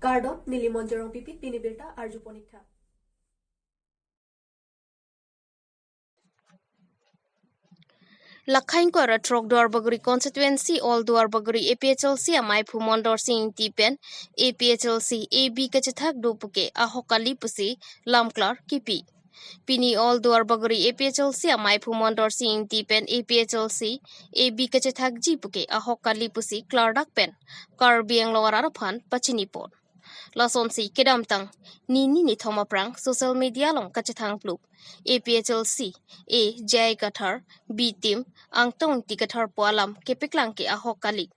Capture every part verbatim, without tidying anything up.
Kardom, neli Monjorong Pipi, pini birta arju ponik tha. Lakhain kora throk Duarbagori constituency all Duarbagori A P H L C amei phu Mondor Sing Ingti pen A P H L C A B kachethak do puke ahok kali pusi lamklar kipi. Pini all Duarbagori A P H L C amei phu Mondor Sing Ingti pen A P H L C A B kachethak ji puke ahok kali pusi klardak pen Karbi Anglong arat aphan pachini pon. Lasonsi kedamtang nini nithom aphrang social media along kachethang plup A P H L C A J I Kathar, B team Angtong Ingti Kathar pu alam kepeklang ke ahok kali.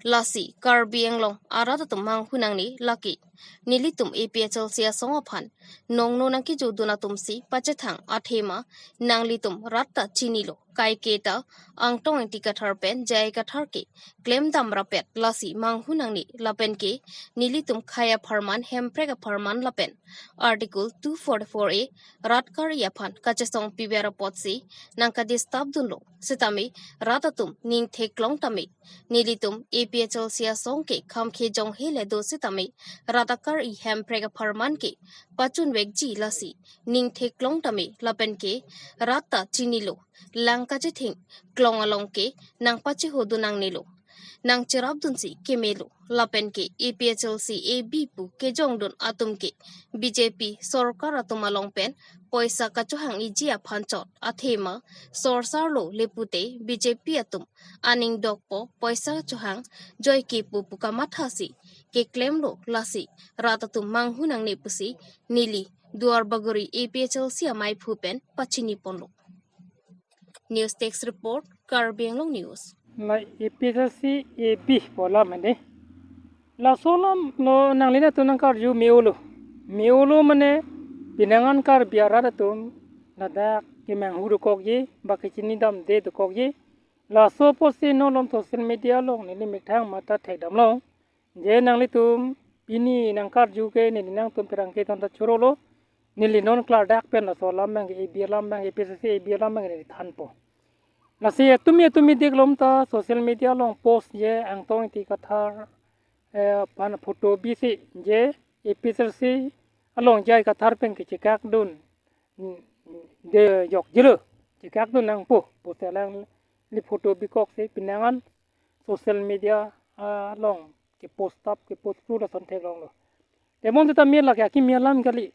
Lasi Karbi Anglong arat atum manghu nangne lake nelitum A P H L C asong aphan nongno nangkejodun atumsi pachethang athema nanglitum rat ta chinilo. Kaike ta Angtong Ingti Kathar pen J I Kathar ke klemdam rapet lasi manghu nangne lapen ke nelitum khei apharman, hemprek apharman lapen Article two forty-four A rat kari aphan kachesong piver apotsi nangkadisturb dunlo. Sitame rat atum ning theklong tame nelitum A P H L C asong ke kham kejong hele do sitame rat akari hemprek apharman ke pachunvekji lasi ning theklong tame lapen ke rat ta chinilo. Lang kachething klong along ke nangpachehodun nangnelo. Nangcherapdunsi kemelo. Lapen ke A P H L C A B pu kejongdun atum ke B J P sorkar atum along pen poisa kachohang iji aphan chot athema sorsarlo lepute B J P atum aning dokpo poisa chohang joike pu pu kamathasi keklemlo lasi rat atum manghu nangne pusi neli Duarbagori A P H L C amei phu pen pachini ponlo. News Desk Report, Karbi Anglong News. La A P H L C A B pu alam mane. Laso alam lo nanglina tu nangkarju me-olo. Me-olo mane pinangan Karbi arat atum ladak kemanghu dokokji, ba kechinidamde dokokji. Laso apotsi non alom social media along neli methang mata thekdamlong. Je nanglitum pini nangkarju ke neli nangtum pherangke than ta chorolo. Neli non klardak pen laso alam abang ke A B alam abang, A P H L C A B alam abang neli thanpo. Lasi atumi atumi deklong ta social media along post je Angtong Ingti Kathar, eh, aphan photo bisi je A P H L C along J I Kathar pen kechekakdun, mm, de jokjelo, chekakdun nangpo, post alangli photo bikoksi pinangan social media, ah, along kepost tap, kepost through lason theklonglo. Temon sitame lake akimi alam kali.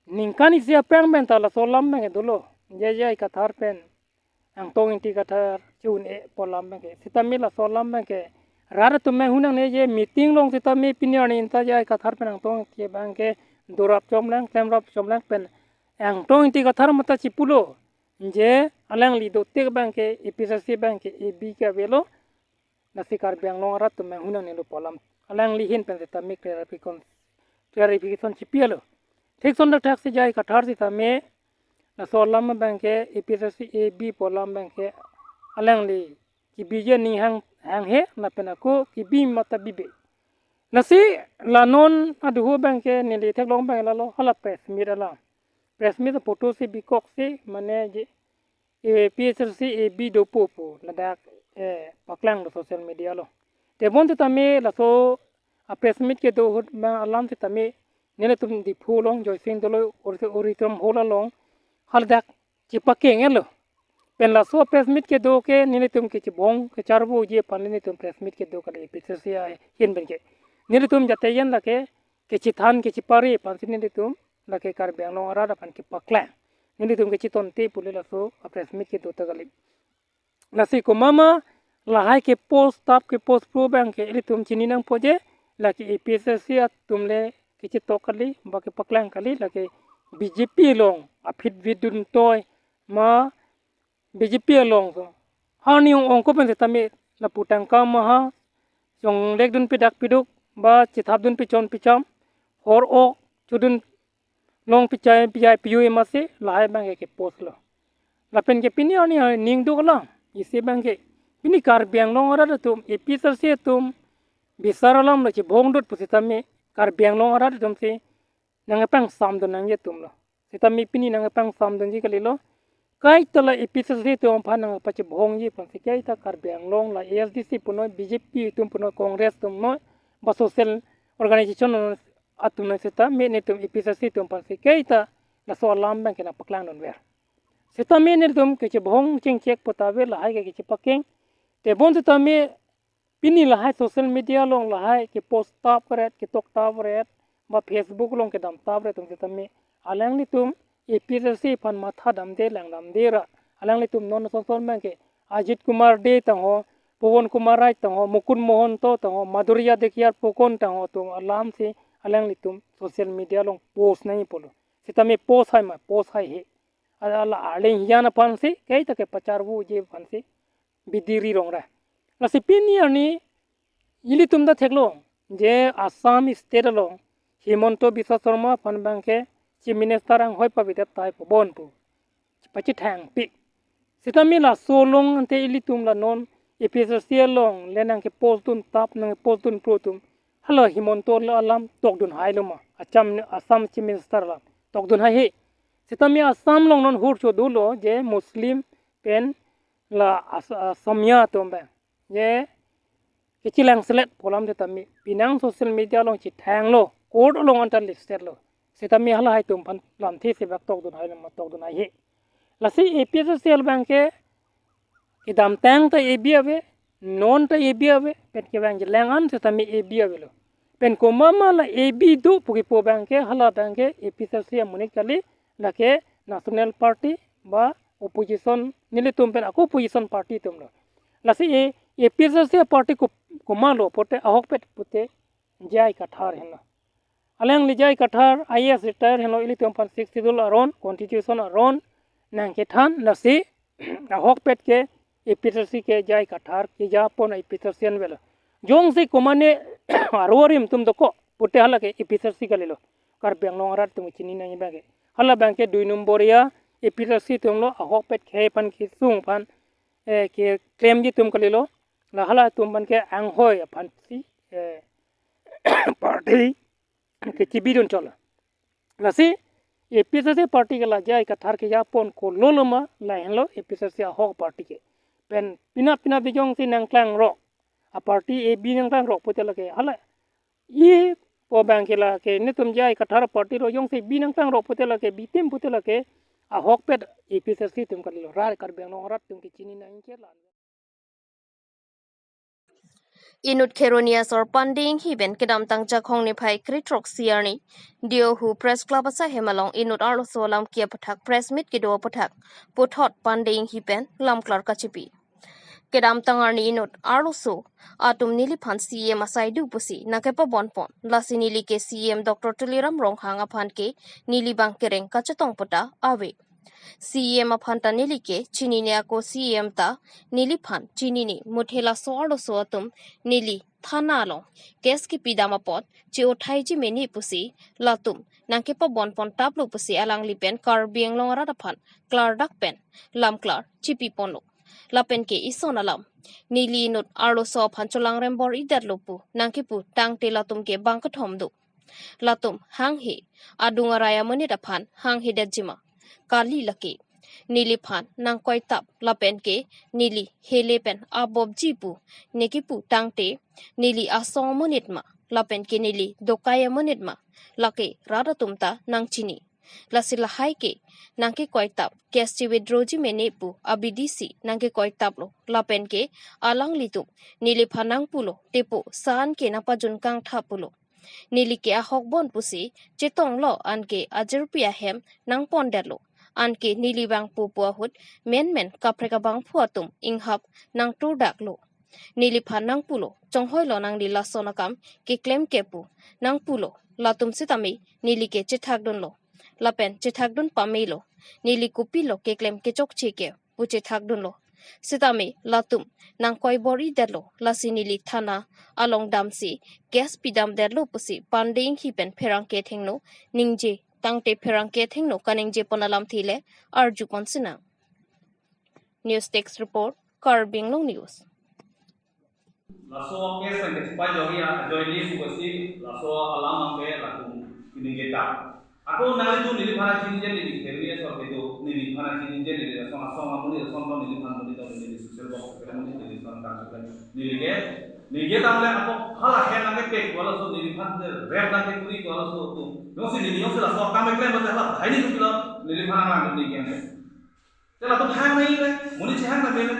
Ningkan isi aphrang pen ta laso alam abang ke dolo. J I Kathar pen Angtong Ingti Kathar chun e pu alam abang ke. Sitame laso alam abang ke rat atum manghu nangne je meeting along sitame pini arni ta J I Kathar pen Angtong Ingti abang ke dorap chomlang, klemrap chomlang pen Angtong Ingti Kathar mata chipulo. Je alangli dotik abang ke A P H L C abang ke A B ke avelo. Lasi Karbi Anglong arat atum manghu nangnelo pu alam alangli ahin pen sitame clarification, clarification chipilo. Thik ason thakthak si J I Kathar sitame laso alam abang ke A P H L C A B pu alam abang ke alangli kebi je aning hang, hanghe lapen ako kebi mata bibe. Lasi la non aduhu abang ke neli theklong abang lalo hala press meet alam. Press meet photo si bikoksi mane je, eh, A P H L C A B dopo pu ladak, eh, paklanglo social media along. Temon sitame laso a press meet kedo ahut abang alam sitame nelitum Diphu along Joysing Doloi Auditorium Hall along haladak chepakeng-etlo. Pen laso press meet kedo ke nelitum kechebong kecharvoji aphan nelitum press meet kedo kali A P H L C ahin pen ke. Nelitum jate yen lake kechethan kechepare aphansi nelitum lake Karbi Anglong arat aphan kepaklang. Nelitum kechetonte pule laso a press meet kedo ta kali. Lasi komat ma lahai kepost tap kepost through abang ke ilitum chini nangpo je lake A P H L C atum le kechetok kali, ba kepaklang kali, lake B J P along aphi vidun toi ma B J P along so. Harni ong ongko pen sitame lapu tangka maha, chonglekdun pidak piduk, ba chethapdun pichon picham, hor ok chodun long pichai pichai piyu emasi, lahai abang ke postlo. Lapen ke pini arni aning duk alam, isi abang ke. Pini Karbi Anglong arat atum, A P H L C atum, bisar alam lo chibongdut pusitame, Karbi Anglong arat atum si, nangpangsamdun nangji atumlo. Sitame pini nangpangsamdunji kalilo. Kaita la A P H L C atum aphan nangpachibongji aphansi kaita Karbi Anglong la A S D C punoi, B J P atum punoi, Congress atum noi, ba social organization atum nang sitame netum A P H L C atum aphansi kaita laso alam abangke nangpaklang dunver. Sitame netum kechebong chingchek puta ave, lahai ke kechepakeng. Tebon sitame pini lahai social media along lahai kepost tap ret, ketok tap ret, ba Facebook along kedam tap ret atum sitame alanglitum A P H L C aphan matha damde lang damde ra alanglitum non son son abangke Ajit Kumar Dey tangho, Pawan Kumar Rai tangho, Mukund Mahanta tangho, Madhurjya Dikhiar Phukan tangho atum alamsi alanglitum social media along post nangji pulo. Sitame post hai ma, post haihe. Ala, ala arleng hijan aphansi kaita kepacharvoji aphansi bidi ri rong ra. Lasi pini arni ilitum ta theklong je Assam state along Himanta Biswa Sarma aphan abangke Chief Minister anghoi pavedet tahai pu bon pu pachethangpik. Sitame laso along ante ilitum la non A P H L C along le nangkepost dun tap, nangkepost dun pro atum, hala Himanta la alam tokdun hailo ma? Assam, Assam Chief Minister alam tokdun haihe. Sitame Assam along non hur chodolo je Muslim pen la As-, Asamiya atum abang je kechelangselet pu alam sitame penang social media along chethanglo, court along anta listed lo. Sitame halahai atum aphan lamthe si bak tokdun hailo ma? Tokdun haihe. Lasi A P H L C abangke kedamtang ta A B ave, non ta A B ave, pen kevang jelang an sitame A B avelo. Pen komat ma la A B do pu kipu abangke, hala abangke A P H L C amonit kali, lake National Party ba opposition, nelitum pen ako opposition party atum lo. Lasi A, A P H L C party ko, komatlo pute ahokpet pute J I Kathar henlo. Alangli J I Kathar I A S retire henlo, ilitum aphan Sixth Schedule aron, constitution aron nangkethan, lasi ahokpet ke A P H L C ke J I Kathar kejapon A P H L C an avelo. Jongsi komatne aro arim atum dokok pute hala ke A P H L C kalilo. Karbi Anglong arat atum chini nangji abangke, hala abangke dui number ya A P H L C atum lo, ahokpet khei aphan kesung aphan, eh, keklemji atum kalilo. La hala atum abangke anghoi aphansi, eh, party kechibi dun cholo. Lasi A P H L C party ke la J I Kathar kejapon ko lolo ma, lahenlo A P H L C ahok party ke. Pen pina pina bijong si nangklangrok, a party A B nangklangrok pute lake hala ipo abangke lake netum J I Kathar party lo, jongsi B nangklangrok pute lake, B team pute lake ahokpet A P H L C atum kalilo, ra Karbi Anglong arat atum ke chini nangji ke la. Inut Kheroni asor Pande Enghi pen kedamtang Jakhong niphai krethrok isi arni D O Hu Press Club asai hem along inut arloso alam kiap athak press meet kedo aputhak puthot Pande Enghi pen lamklar kachipi. Kedamtang arni inut arloso atum neliphan C E M asai do pusi nangkepabonpon, lasi neli ke C E M Doctor Tuliram Ronghang aphan ke neli abang kereng kachetong puta ave. C E M aphan ta neli ke chinine, ako C E M ta neliphan chinine, muthe laso arloso atum neli thana along case kipidam apot che-othaiji mene pusi latum nangkepabonpon taplo pusi alangli pen Karbi Anglong arat aphan klardak pen lamklar chipiponlo. Lapen ke ison alam, neli inut arloso aphan cholangrem bor-idetlo pu nangkepu tangte latum ke bangkethom do. Latum hanghe, adung arai amonit aphan hanghedetji ma? Kali lake. Neliphan nangkoitap lapen ke neli hele pen abobji pu nangkepu tangte, neli asong amonit ma lapen ke neli dokai amonit ma, lake rat atum ta nangchini. Lasi lahai ke nangkekoitap, case che-withdrawji mene pu abidi si nangkekoitaplo, lapen ke alanglitum neliphan nangpulo, tepo sa-an ke nangpajun kangthap pulo. Neli ke ahok bon pusi chetonglo, anke ajirpi ahem nangpondetlo. Anke neli vangpo pu ahut menmen kaprek abangphu atum inghap nangturdaklo. Neliphan nangpulo, chonghoilo nangli lason akam keklem ke pu nangpulo. Latum sitame neli ke chethakdunlo. Lapen chethakdun pamelo. Neli kopilo keklem kechokche ke pu chethakdunlo. Sitame latum nangkoi bor-idetlo, lasi neli thana along damsi case pidamdetlo pusi Pande Enghi pen pherangke athengno ningje, tangte pherangke athengno kaningjepon alamthe le arjupon sinang. News Desk Report, Karbi Anglong News. Laso case nangkechepajori ajoine pu pusi laso alam abangke latum kiningje ta. Ako nanglitum neliphan chinine, neli Kheroni asor kedo, neliphan chinine, neli lason asong amonit, lason amonit, neliphan amonit, neli social work, social amonit, neli lason kam social, neli ke Ningje tangte ako hala hem nangkepek wala so neliphan te rep nangkekuri wala so tu. Jongsi neli jongsi laso akam keklem bate hala hai ni tu pilo neliphan nang ningje. Te latum hang nai le, monit chehang nai le.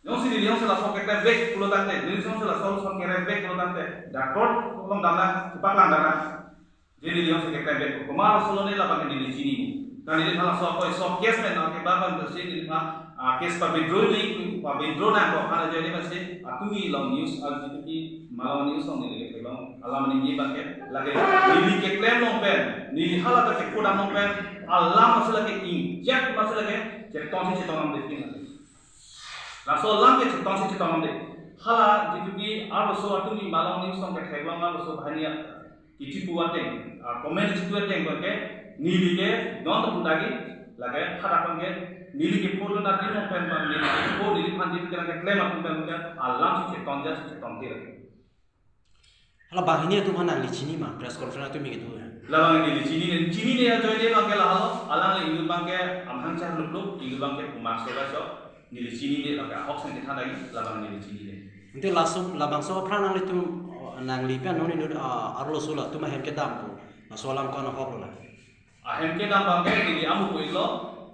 Jongsi neli jongsi laso keklem bek pulo tangte, neli jongsi laso laso kerem bek pulo tangte, doctor along damnang, chepaklang damnang. Je neli jongsi keklem bek, komat aso lo ne labang ke neli chini. Kan neliphan laso ako so case pen nangkebang bang si neliphan, ah, case pa-withdraw ni, pa-withdraw nangkok, kan ajoine bang si, atumi along news, ah, jitu ki, malong news along neli keklem along, alam ningje bang ke, lake, neli keklem along pen, neli hala ta kepu dam along pen, alam masih lake inject masih lake, chetong si chetong nam dek. Laso alam ke chetong si chetong nam dek. Hala jitu ki arloso atumi malong news along ketheklong arloso bahani ya. Kichipu ateng, ah, comment chipu ateng ke neli ke non to pudagi lake hadak ke neli ke photo na din along pen bang neli ke photo neliphan jitu ke nangkeklem atum pen ke alam si chetong ja si chetong ti lake. Hala banghini atum aphan nangli chini ma press conference atum ke tu ya. Labang neli chini ne, chini ne ajoine bang ke lahalo, alang le inut bang ke amhang char lup lup, inut bang ke kumak soga so, neli chini ne, lake ahok sang kethan lagi, labang neli chini ne. Ante laso labangso aphrang nanglitum, nanglipen non inut, ah, arloso latum ahem kedam pu. Laso alam ko-an ahok lo la. Ahem kedam bang ke neli amu ko ilo,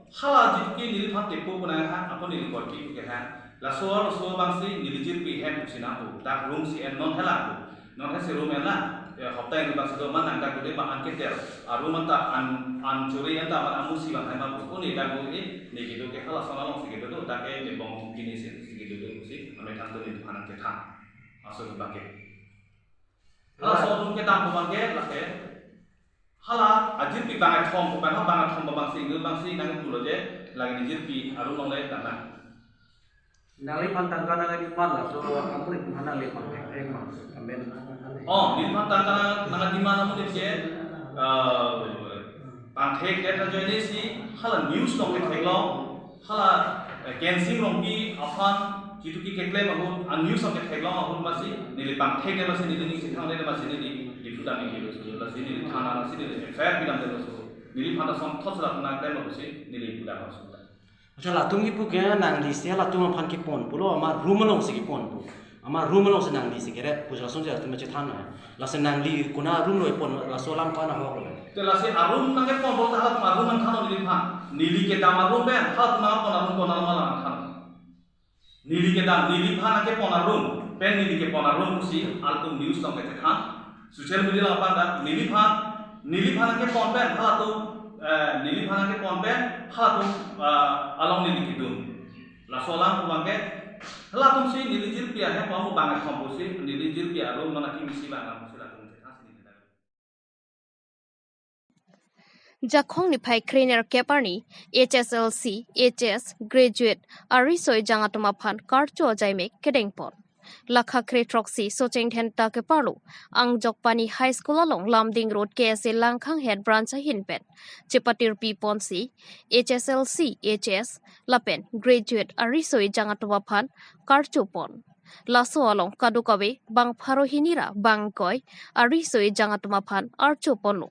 hala jitu ki neliphan tepu punang ha, ako neli koi ki ke ha. Laso arloso bang si neli jirpi hem pusi nang pu, dak room si en non hela pu. Non hesi room en la, ya, hopta en bang si do man nang dak dule ma an keter. A room anta an, an churi anta man amu si bang hai ma pu. Uni dak dule, ne kedo ke hala son along si kedo do, dak ke ne bong kini si, si kedo do si, amethang tu neliphan nangkethan. Aso bang ke. Hala so room kedam pu bang ke, lake. Hala, ajirpi bang athom, pu bang, bang athom bang si, inut bang si, nang pulo je, lake ne jirpi, a room along le, tang nang. Nangliphan tangka nang-demand laso, amu itum aphan nangliphan theklong ma, amen. Oh, neliphan tangka nang, nang-demand amu ni je, ah, pangthek det ajoine si, hala news along ketheklong, hala, eh, Kensing Rongpi aphan jitu ki keklem ahut, a news along ketheklong ahut masi, neli pangthek det masi, neli ning si thang det masi, neli, neli pudam neli lo, lasi neli thana lasi neli F I R pidam det lo, neliphan ta som thot sela tuna klem lo si, neli pudam lo. Acha latum kipu ke nangli si latum aphan kepon pulo ama room along si kepon pu. Ama room along si nangli si kere pu lason si latum chethan na. Lasi nangli konat room lo pon laso alam ko-an ahok lo. Te lasi a room nangkepon pulo ta halatum a room nangthan neliphan. Neli kedam a room pen halatum nangpon a room ko-an alam nangthan. Neli kedam, neliphan nangkepon a room, pen neli kepon a room si, altum news along kechethan. Social media along aphan ta, neliphan, neliphan nangkepon pen, halatum, eh, neliphan nangkepon pen, halatum, eh, along neli kedun. Laso alam pu bang ke, halatum si neli jirpi ahem pu amu bang athom pusi, neli jirpi a room non akimi si bang alam pusi latum chethan si neli kedam. Jakhong niphai krenerkep arni H S L C, H S, graduate, ariso ejang atum aphan karcho ajaimek kedengpon. Lakha kre throksi Socheng Dhenta keparlo, Angjokpani High School along Lumding Road K S A Langkhanghet branch ahin pen chepatirpi ponsi H S L C, H S lapen graduate ariso ejang atum aphan karchopon. Laso along kadokave bang pharo hini ra bang ingkoi ariso ejang atum aphan archoponlo.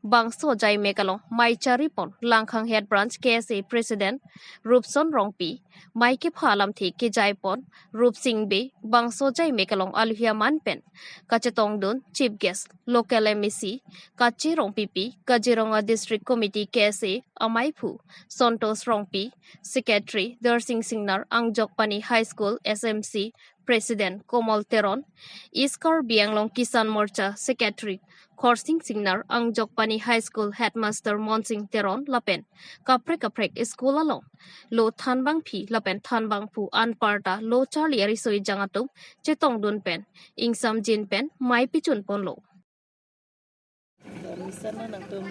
Bangso ajaimek along mei charipon Langkhanghet Branch K S A President Rupson Rongpi, mei kepha alamthe kejaipon Rupsing Bey, bangso ajaimek along aluhi aman pen kachetongdun Chief Guest, Local M A C, Kache Rongpipi, Kaziranga District Committee K S A ameiphu Santosh Rongpi, Secretary Darsing Singnar, Angjokpani High School S M C President Komal Teron, East Karbi Anglong Kisan Morcha Secretary Khorsing Singnar, Angjokpani High School Headmaster Monsing Teron lapen kaprek kaprek school along lo thanbangpi lapen thanbangphu anparta lo charli ariso ejang atum chetongdun pen ingsamjin pen mei pichunponlo. Mister na nangtum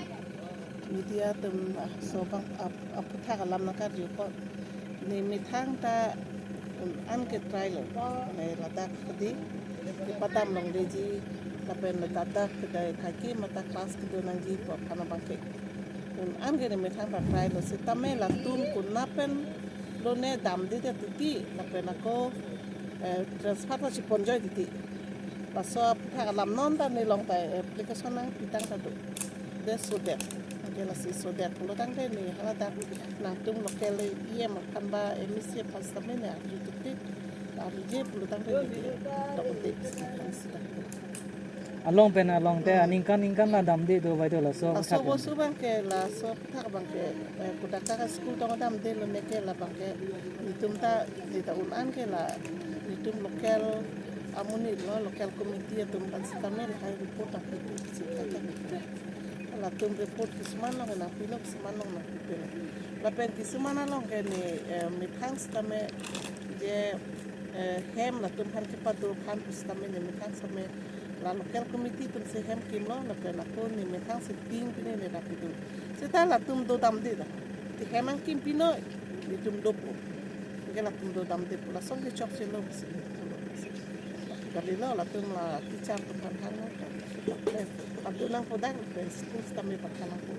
media atum, ah, so bang ap-, aphuthak alam nangkarju ko. Ne methang ta un-an ke try lo. Ne ladak kedi kepadam longleji lapen ladak kedai kaki mata class kedo nangji pu aphan abang ke. Un-an ke ne methang ta try lo sitame latum konat pen lone damde det titi lapen ako, eh, transfer ta chiponjoi titi. Laso aphuthak alam non ta nelong ta application nangpitang ta do. De sodet. Anke lasi sodet pulo tangte ne haladak nangtum local E M aphan ba M A C aphan sitame ne arju tiktik. Arje pulo tangte neke tok te sita. Along pen along te aningkan ningkan la damde do bai do laso. Laso aputhak bosu abang ke, laso aputhak abang ke, eh, kodak ta school tong damdelo neke, labang ke netum ta, neta un-an ke la netum local amonit lo, local committee atum aphan sitame lahai report ta pitu sita ta. Latum report kisuman along nangpilo, kisuman along nangpipilo. Lapen kisuman along ke ne, eh, methang sitame je, eh, hem latum aphan kepado aphan pu sitame ne methang sitame la local committee atum si hem kimlo, lapen ako ne methang si tin pine ne rapido. Sita latum do damde ta. Ti hem nangkim pino, netum dopo. Ke latum do damde pu, lason ke chokchelo pusi. Kalilo latum la teacher atum aphan hanglo. Pado nangpo dak, lapen school sitame pakan nangpo.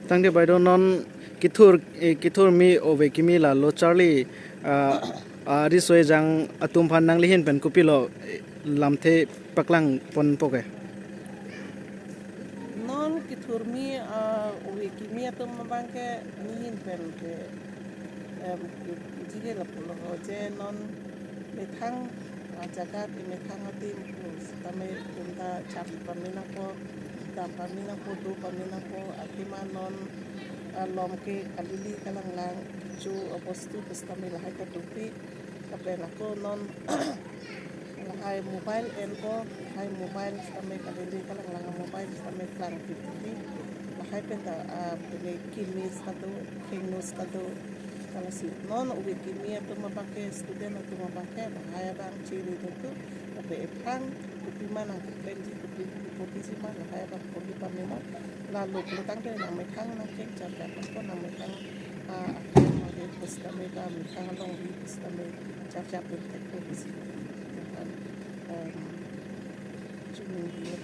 Tangte bai do non kethur, eh, kethurmi ove kimi la lo charli, ah, ah, riso ejang atum aphan nanglihin pen kopilo, eh, lamthe paklang ponpo ke. Non kethurmi, ah, ove kimi atum abang ke nehin pen ke, em, jige lapulo ho je non methang, ah, jagat, methang adim pu sitame netum ta charli pame nangpo, dam pame nangpo, do pame nangpo, athema non, ah, lom ke kalili kalanglang, kecho abostu pu sitame lahai ta dopik, lapen ako non lahai mobile enpo, lahai mobile sitame kalili kalanglang mobile sitame klang pipi. Lahai pen ta, ah, pine kimi sitado, khengno sitado. Kalasi non ove kimi atum abang ke, student atum abang ke lahai abang chiri dengku. Lapen ephrang kopima nangkeplenji, kopi, kopiji ma lahai abang ponji pame nang. Lalo pulo tangte nangmethang nangkeng charli aphan ko nangmethang, ah, akhei mari pu sitame ba methang alongri pu sitame charli pen thekpo pusi. Em, chuningri.